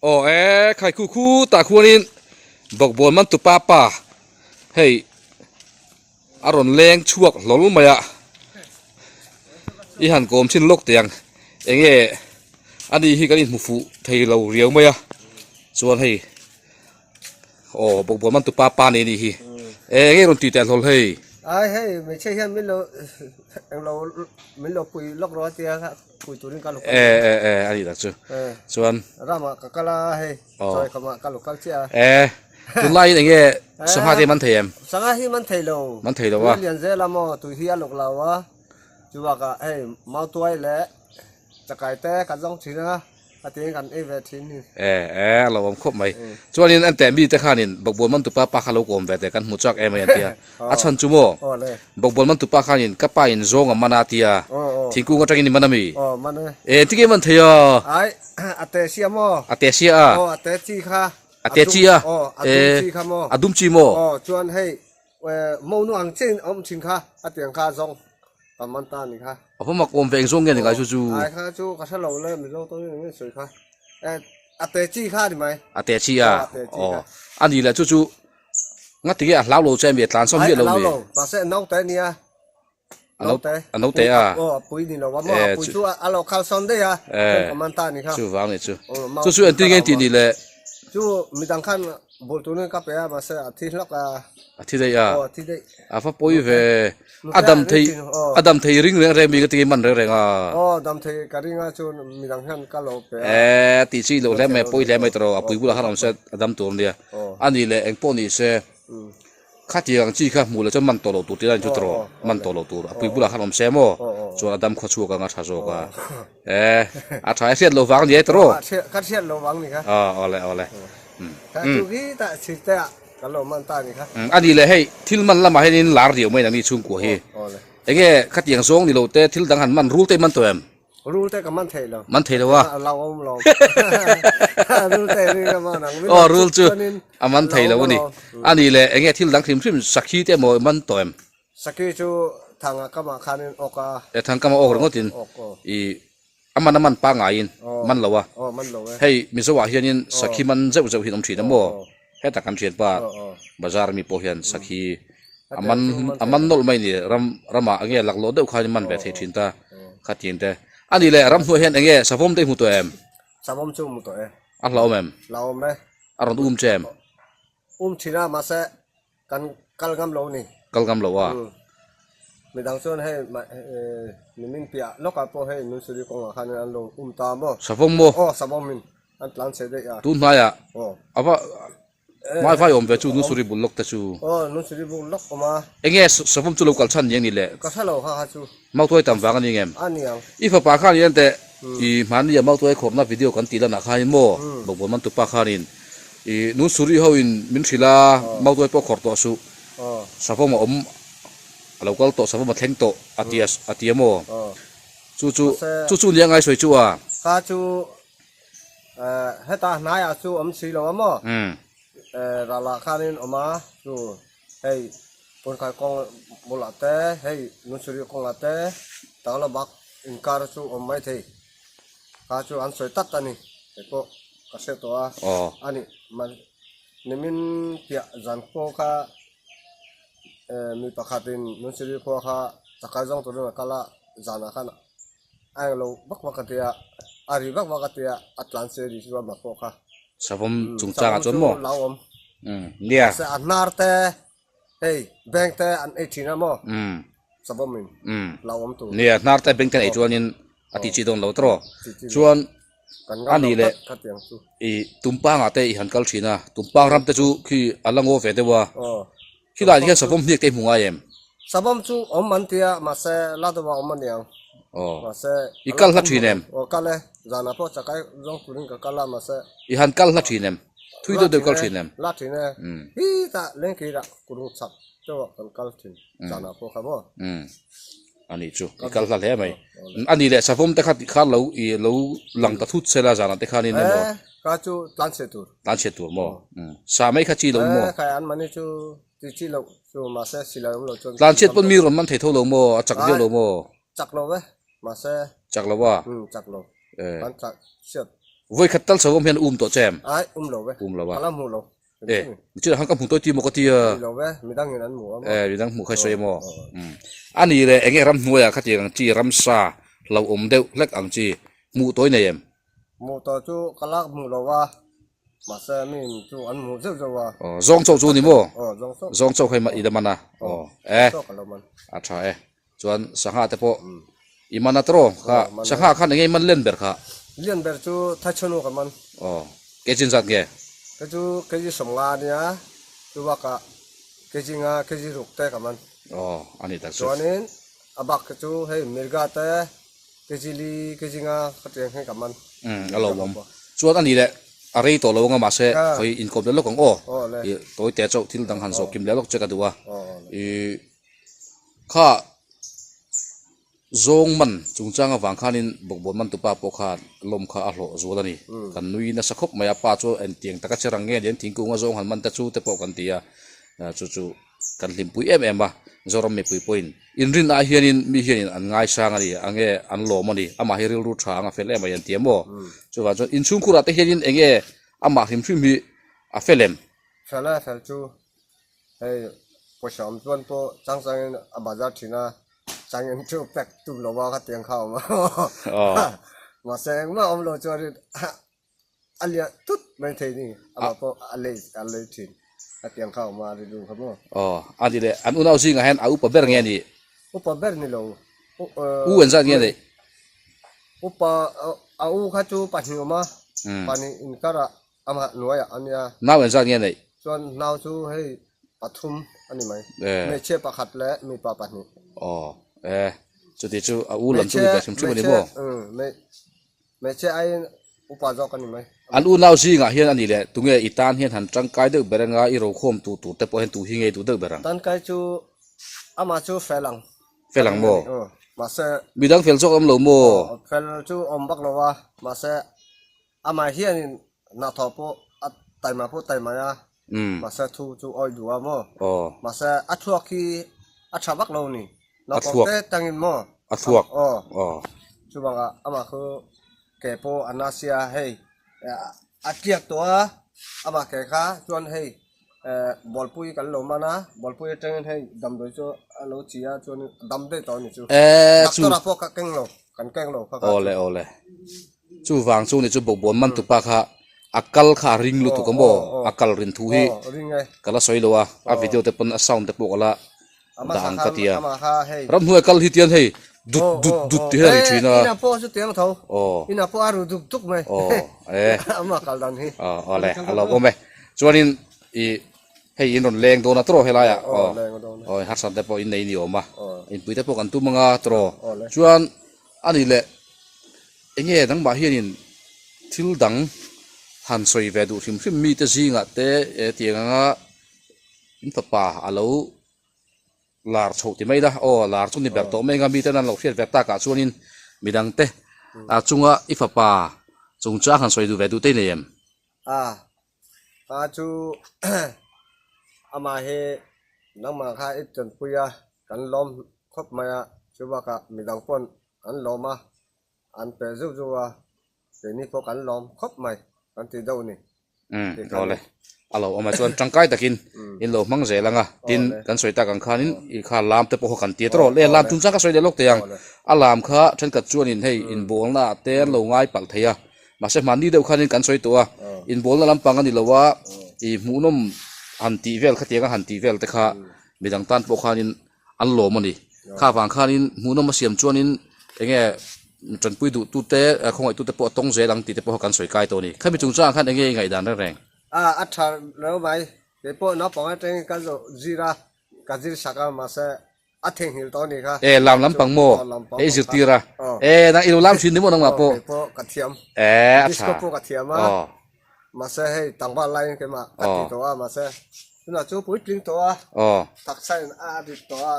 Aw e khai khu khu tah khuanin bawkbawn man tupa pa hei a rawn leng chhuak hlawl mai a i han kawm chin lawk teh ang enge ani hi kan inhmu fuh thei lo riau mai a chuan hei Aw bawkbawn man tupa pa nei anih hi. E enge rawn tih teh hlawl hei. Ai hei hmeichhia hian min lo englo min lo pui lawk rawh a tia pui turin ka lo kal. E e e anih tak chu. Chuan. Ramah ka kal a hei chawi khamah ka lo kal chiah a. E tunlaiin enge sangha te man thei em? Sangha hi man thei lo. Man thei lo a. Tui a lian zel a maw tui hi a lawk lo a chubakah hei mautuai leh chakai te kan zawng thin a. A ti kan ei ve thin hi. E e a lo awm khawp mai. Chuanin an teh mi te khanin bawkbawn man tupa pa kha lo kawm ve teh kan hmu chak em mai an tia. A chhan chu maw bawkbawn man tupa khanin ka pa in zawng a man a tia. Thingkung atangin i man a mi? Aw man e. E engtin nge man thei a? Ai a te sia maw? A te sia a. Aw a te chi kha. A te chi a? Aw a dum chi kha maw? A dum chi maw? Aw chuan hei monu ang chiahin a awm thin kha a tiang kha zawng. Ka man ta ni kha. A va mak awm ve eng zawng nge ni ngai chu chu. Ai kha chu ka hre lo le Mizo tawngin eng nge sawi kha. E a te chi kha ni mai. A te chi a. Aw a ni le chu chu ngati nge a hlau lo che mi a tlan sawm miah lo mi. Ai a hlau lo mahse a naute a nia. Naute. A naute a. Aw a pui ni lo a maw a pui chu a lo khal sawn daih a. Chuan ka man ta ni kha. Chu vang ni chu. Chu chu engtin nge tih ni le. Chu midang khan bul turin ka pe a mahse a thi hlawk a. A thi daih a. Aw a thi daih. A va pawi ve. A dam thei a dam thei ring reng reng mi ka ti man reng reng a. Aw dam thei ka ring a chu midang hian ka lo pe a. E tih chi lo hle mai pawi hle mai tawh a pui bulah khan awm se a dam tur ania. A nih leh eng pawh ni se khatiang ang chi kha hmuh leh chuan man tawh loh tur tih lai chu tawh man tawh loh tur a pui bulah khan awm se maw chuan a dam khaw chhuak ang a tha zawk a. E a tha e hriat lo vang ni e tawh. Ka hriat lo vang ni kha. Aw awle awle. Chu hi tah chhir te ah. Kan lo man ta ni kha. A ni le hei thil man lamah hianin lar riau mai nangni chhungkua hi. Enge khatiang zawng ni lo te thil dang han man rul te i man tawh em? Rul te ka man thei lo. Man thei lo a. A lo awm lo. Rul te ri ka man ang. Aw rul chu a man thei lo a ni. A ni le enge thil dang hrim hrim sakhi te emaw i man tawh em? Sakhi chu thanga kamah khanin awk a. E thang kama awk ringawtin i A man a man pangaiin man lo a, hei Mizo ah hianin sakhi man zeuh zeuh hi an awm thin a maw? Hetah kan thianpa bazar mi pawh hian sakhi a man a man nawlh mai a ni, ram ramah enge laklawh deuh khan man ve thei thin ta khatiang te. A nih leh ramhnuai hian enge savawm te i hmu tawh em? Savawm chu hmu tawh e. A hlauhawm em? Hlauhawm e. A rawn um che em? Um thin a mahse Kan kal ngam lo ni. Kal ngam lo a. Midang chuan hei nimin piah lawkah pawh hei Nunsuri kawngah khan an lo um ta maw? Savawm maw? Aw savawm in an tlan chhe daih a. Tun hnaiah a va hmai vai awm ve chu Nunsuri bul lawk te chu. Aw Nunsuri bul lawk awm a. Enge savawm chu lo kal chhan ni ang ni le? Ka hre lo kha kha chu. Mautuai tam vang a ni ngem? A ni ang. I fapa khan hian teh i hmani a mautuai khawrhna video kan tih lanah khanin maw bawkbawn man tupa khanin i Nunsuri ho in min hrilh a mautuai pawh khawrh tawh suh savawm a awm a lo kal tawh savawm a thleng tawh a ti a ti a maw chu chu chu chu nia ngai sawi chu a. Kha chu heta hnaiah chu awm si lo a maw ralah khanin awm a chu hei Punkhai kawng bulah te hei Nunsuri kawngah te tangla bak inkar chu awm mai thei kha chu an sawi tak a ni hei pawh ka hre tawh a a ni nimin piah zan pawh kha mi pakhatin Nunsuri khua kha chakai zawng turin a kal a zanah khan a englo vak vak a tia a ri vak vak a tia a tlan se ri chu a mak pawh kha. Savawm chungchangah chuan maw? Savawm chu lo awm. Nia. Mahse a hnar te hei bank te an ei thin a maw? Savawm in lo awm tur. Nia hnar te bank te an ei chuanin a tih chi dawn lo tawh. Chuan a nih leh i tumpangah te i han kal thin a, tumpang ram te chu khi a la ngaw ve deuh a. Khilai hian savawm hniak te i hmu ngai em? Savawm chu awm an tia mahse la deuh a awm a niang. Aw. Mahse I kal hla thin em? Aw kal e. Zanah pawh chakai zawng turin ka kal a mahse. I han kal hla thin em? Thui deuh deuh kal thin em? La thin e. Hi tah lengkirah kurung chak deuh ah kan kal thin zanah pawh kha maw? Umm. A nih chu. I kal hla hle mai. A nih leh savawm te kha ti khan lo i lo lang ta thut sela zanah te khanin emaw? E kha chu tlan chhe tur. Tlan chhe tur maw? Sa mai kha chi lo maw? E khai an mahni chu ti chi loh chu mahse silai awm lo chuan. Tlan chhiat pawn mi rawn man thei tho lo maw? A chak viau lo maw? Chak lo e mahse. Chak lo a? Chak lo. Kan chak chhiat. Vawi khat tal chho awm hian um tawh che em? Ai, um lo ve. Um lo a. Ka la hmu lo. E, nichina khan ka hmu tawi ti maw ka ti a. Ni lo ve, midang in an hmu a maw. E, midang hmuh kha i sawi a maw? Um. A ni le, enge ramhnuaiah khatiang ang chi ramsa hlauhawm deuh hlek ang chi hmuh tawi nei em? Hmuh tawh chu ka lak hmuh lo a, mahse mi in chu an hmuh zeuh zeuh a. Aw, zawng chauh chu ni maw? Aw, zawng chauh. Zawng chauh kha i la man a. Aw, e. Chauh ka lo man. A tha e. Chuan sangha te pawh i man a tawh kha. Sangha khan enge i man len ber kha? Lian ber chu Thaichhunu ka man. Aw, kg zat nge? Kei chu kg 50 a nia, chu bakah kg nga, kg ruk te ka man. Aw, a ni tak chu. Chuanin a bak te chu hei Mirga te kg li, kg nga ka tiang hi ka man. Umm, a lo awm. Chuan a ni leh a rei tawh lo anga mahse khawi inkawm leh lawk ang aw. Ih, tawi te chauh thil dang han zawh kim leh lawk che ka duh a. Ih. Kha zawng man chungchang avang khanin bawkbawn man tupa pawh khan lawm kha a hlawh zual a ni. Kan nui nasa khawp mai a, pa chu engtiang taka che rang nge ni an thingkung a zawng han man ta chu te pawh kan ti a, chu chu kan hlimpui em em a, Zoram mipui pawhin inrin ah hianin mi hianin an ngaisang a ni, enge an lawm a ni, amah hi rilru tha anga fel em mai an ti a maw? Chuvang chuan inchhungkhurah te hianin enge amah hrim hrim hi a fel em? Fel a, fel chu Hei pawisa awm chuan pawh chang changin a bazar thin a, changin chu pack tum lo a khatiang kha a awm a. Mahse engmah awm lo chuanin a liah tut mai thei ni, amah pawh a lei a lei thin khatiang kha a awm a rilru kha maw. Aw, a ni leh, an unau zingah hian a upa ber nge ni? Upa ber ni lo. U an zat nge ni? Upa a u kha chu pahnih awm a, pahnih inkarah Amah hnuaiah a nia. Nau engzat nge neih? Chuan nau chu hei pathum a ni mai. Hmeichhia pakhat leh mipa pahnih. Aw e, chuti chu a u lam chu ni ve hrim hrim a ni maw? Hmeichhia aiin upa zawk a ni mai. An u nau zingah hian a ni leh tunge i tan hian han tangkai deuh ber anga i rokhawm tu tur te pawh hian tu hi nge i duh deuh ber ang? Tangkai chu amah chu fel ang. Fel ang maw? Mahse. Midang fel zawk awm lo maw? Fel chu awm vak lo a, mahse Amah hianin hnathawh pawh a taima pawh taima a, mahse thu chu awi duh a maw? Mahse a thluak hi a tha vak lo a ni. Naupang te tangin maw? A thluak? Aw. Chuvangah amah khu ke pawh a na sia hei a tliak tawh a, amah ke kha chuan hei bawlpui kan lo man a, bawlpui atangin hei damdawi chu a lo chi a chuan dam daih tawh a ni chu. Doctor ah pawh ka keng lo, kan keng lo kha kha chu. Awle awle. Chuvang chu ni chu bawkbawn man tupa kha a kal kha a ring lutuk a maw? A kal rin thu hi ka la sawi lo a, a video te pawn a sound te pawh ka la dah ang ka ti a. Ramhnuai kal hi tian hei dut dut dut ti hian a ri thin a. Aw. Aw e. Aw le a lo awm e. Chuanin ih hei in rawn leng dawn a tawrh helai ah aw aw harsat te pawh in nei ni awm a, inpui te pawh kan tum anga tawrh chuan a ni leh. Enge dangmah hianin thil dang han sawi ve duh hrim hrim mite zingah te tiang anga in fapa a lo lar chhoh ti mai la, aw lar chu ni ber tawh mai anga miten an lo hriat ve takah chuanin midang te a chunga i fapa chungchang han sawi duh ve duh te i nei em? A, pa chu amah hi nangmah kha i tanpui a, kan lawm khawp mai a, chubakah midang pawn an lawm a, an pe zeuh zeuh a, keini pawh kan lawm khawp mai kan ti deuh a ni. Umm awle a lo awm a chuan tangkai takin in lo hmang zel ang a, tin kan sawi tak ang khanin i kha lam te pawh kha kan ti a tawrh le lam chungchang ka sawi leh lawk thei ang, a lam kha thenkhat chuanin hei inbawlna ah te an lo ngai palh thei a, mahse hmanni deuh khanin kan sawi tawh a, inbawlna lampang a ni lo a, i hmuhnawm han tih vel khatiang a han tih vel te kha midang tan pawh khanin An lawm a ni. Kha vang khanin hmuhnawm a siam chuanin enge tanpui duhtute, khawngaihtute pawh a tawng zel ang tih te pawh kha kan sawi kai tawh a ni. Khami chungchangah khan enge i ngaihdan reng reng? A, a tha lo mai. Kei pawh naupang atangin ka zawh zir a, ka zir sak a, mahse a theihnghilh tawh a ni kha. E, lam lampang maw? E, i zirtir a. E, nang i lo lam thin ni maw nangmah pawh? Kei pawh ka thiam. E, a tha. Disco pawh ka thiam a. Mahse hei tangval laiin keimah ka ti tawh a, mahse tunah chu puitling tawh a, taksa in a rit tawh a,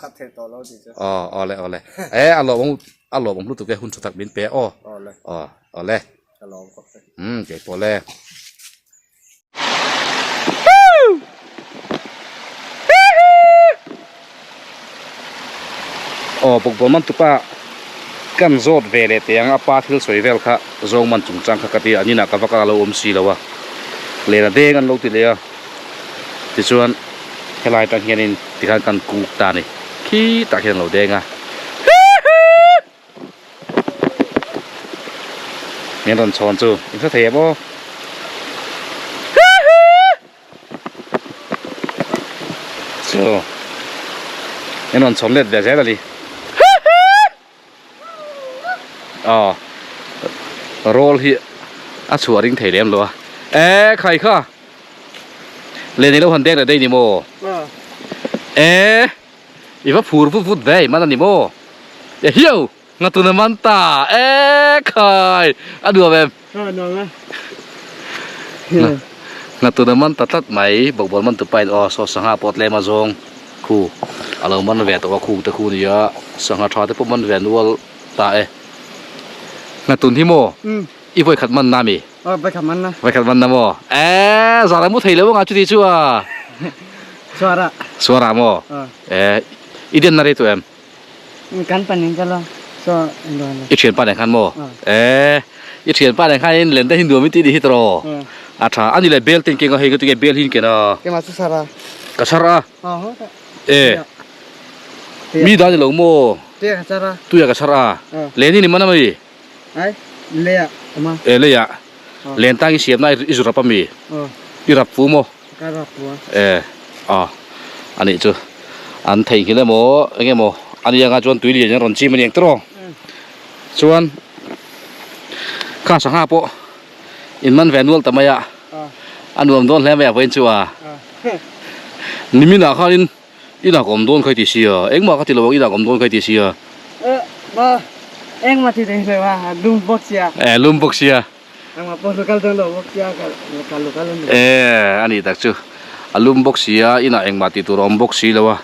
ka thei tawh lo tih chu. Aw awle awle e a lawm a lawmawm lutuk e hun tha tak min pe aw. Awle. Aw awle. Ka lawm khawp e. Umm kei pawh le. Aw bawkbawn man tupa. Kan zawt ve leh teh ang a pa thil sawi vel kha zawng man chungchang kha ka ti a, an inah ka va kal a lo awm si lo a, len a deng an lo ti leh a, tichuan helai atang hianin tikhan kan kuk ta a ni, khitah khian a lo deng a. Min rawn chhawn chu in hre thei em aw. Chu min rawn chhawn let ve zel a ni. Aw roll hi a chhuah ring thei lem lo a. E khai kha len ilo han dek leh daih ni maw? E I va phur vut vut ve man a ni maw? E hiau! Ngatun a man ta! E khai! A nuam em? A nuam e. Ngatun a man ta tlat mai, bawkbawn man tupa in aw saw sangha pawh tlem a zawng khu a lo man ve tawh a khung te khu nia sangha tha te pawh man ve nual ta e. Ngatun hi maw? I vawikhat man na mi? Aw vawikhat man na. Vawikhat man na maw? Eee zan a mu thei lo anga chuti chu a. Suara. Suara maw? Aw. Eee i den na rei tawh em? Kan pa nen ka lo so lo lo. I thian pa nen khan maw? Aw. Eee i thian pa nen khan in len te hi nuam in tih ni hi tawh. Aw. A tha ani le bel te in keng a hei ka tinge bel hi in ken a. Keimah chu sar a. Ka sar a. Aw ho ta. Ee. Mi dan ni lo maw? Tuia ka sar a. Tuia ka sar a. Aw. Len hi ni man a mi? Ai, leiah awm a. E leiah. Len tang i siamna i zu rap a mi? I rap fu maw? Ka rap fu a. E, a, a nih chu. An theihnghilh emaw, eng emaw, a ni anga chuan tui lian an rawn chim a ni ang tiraw? Chuan, kha sangha pawh in man ve nual ta mai a. A nuam dawn hle mai a vawiin chu a. Niminah khanin I nak awm dawn kha i ti sia, engmah ka ti lo ang i nak awm dawn kha i ti sia. Eh, ma, engmah ti thei lo a, lum bawk sia. Eh, lum bawk sia. Engmah pawh lo kal dawn lo bawk sia, ka ka lo kal a ni. Eh, a nih tak chu. A lum bawk sia, inah engmah tih tur a awm bawk si lo a.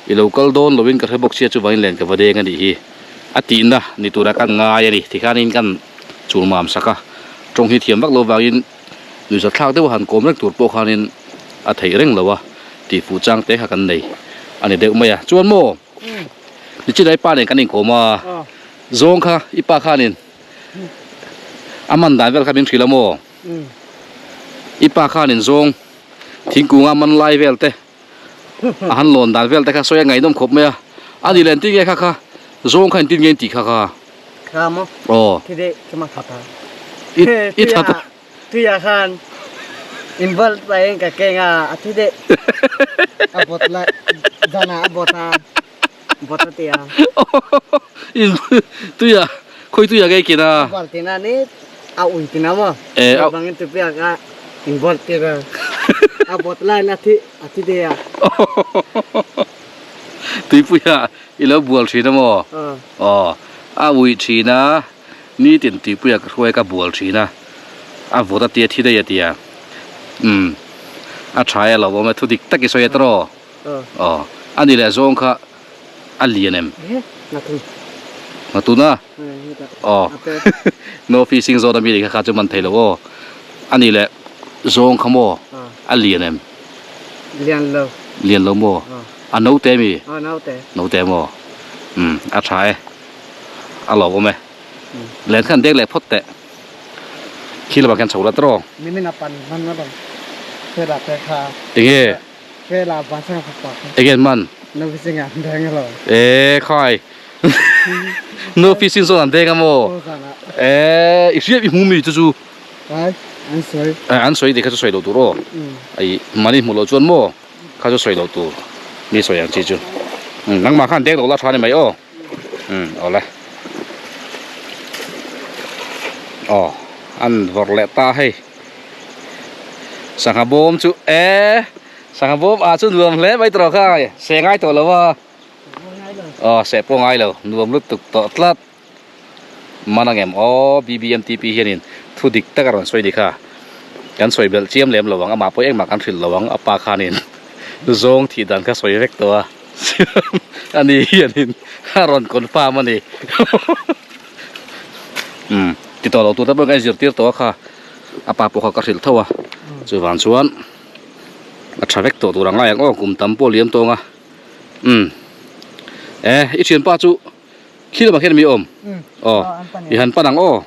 I lo kal dawn lovin ka hre bawk sia chuvangin len ka va deng a nih hi. A tihna ni tura kan ngai a ni. Tikhanin kan chulmam sak a, tawng hi thiam vak lo vangin Nuihzat thlak deuh a han kawm reng tur pawh khanin a theih reng lo a, tih fuh chang te kha kan nei a ni deuh mai a. Chuan maw, nichina i pa nen kan inkawm a, zawng kha i pa khanin a man dan vel kha min hrilh a maw? I pa khanin zawng thingkung a man lai vel te, a han lawn dan vel te kha sawi a ngaihnawm khawp mai a, a ni leh engtin nge kha kha zawng kha engtin nge in tih kha kha? Kha maw? Aw. Khi deh khi ma that a. I i that a. Tuia khan in bal pahin ka keng a, a thi deh. A bawt lai zanah a bawt a, bawt a ti a. In tuia khawi tuia nge i ken a? A bal tina ni a ui tina maw? Eh a. Bangin tupiak a in bawlh tir a. A bawt laiin a thi a thi deh a. Tuipuia i lo bual thin a maw? Aw a ui thin a, nitin tuipuia ka hruai ka bual thin a, a vawt a tia thi daih a tia. Umm a tha e lo awm e thu dik tak i sawi a tawh. Aw a ni leh zawng kha a lian em? Ngatun a? Aw no fishing zone ami kha kha chu man thei lo aw. A ni leh zawng kha maw a lian em? Lian lo. Lian lo maw? A naute ami? Aw naute. Naute maw? Umm a tha e. A lo awm e. Len khan dek leh phawt teh. Khi lamah khian chho la tawh. Nimin a pan hman a rawn hela te kha. Enge? Hela Vansanga fapa kha. Enge man? No fishing an deng alo. E khai. No fishing zawn an deng a maw? Aw zan ah. E i hriat i hmu mi chu chu. Ai an sawi. E an sawi tih kha chu sawi loh tur aw. Ai mahni hmuh loh chuan maw kha chu sawi loh tur mi sawi ang chi chu. Nangmah khan deng loh la tha ni mai aw. Umm awle. Aw an vawrh leh ta hei. Sangha bawm chu e sangha bawm ah chu nuam hle mai tawh kha se ngai tawh lo a aw se pawh ngai lo nuam lutuk tawh tlat man ang em aw B_B_M_T_P hianin thu dik tak a rawn sawi ni kha kan sawi belh chiam lem lo ang amah pawh engmah kan hrilh lo ang a pa khanin zawng thih dan kha sawi vek tawh a ani hianin a rawn confirm a ni umm ti tawh lo tur te pawh ka inzirtir tawh a kha. A pa pawh kha ka hrilh tho a, chuvang chuan a tha vek tawh tur ang lai ang aw kum tam pawh liam tawng a, umm e i thianpa chu Khi lamah khian mi awm? Aw, i han pan ang aw.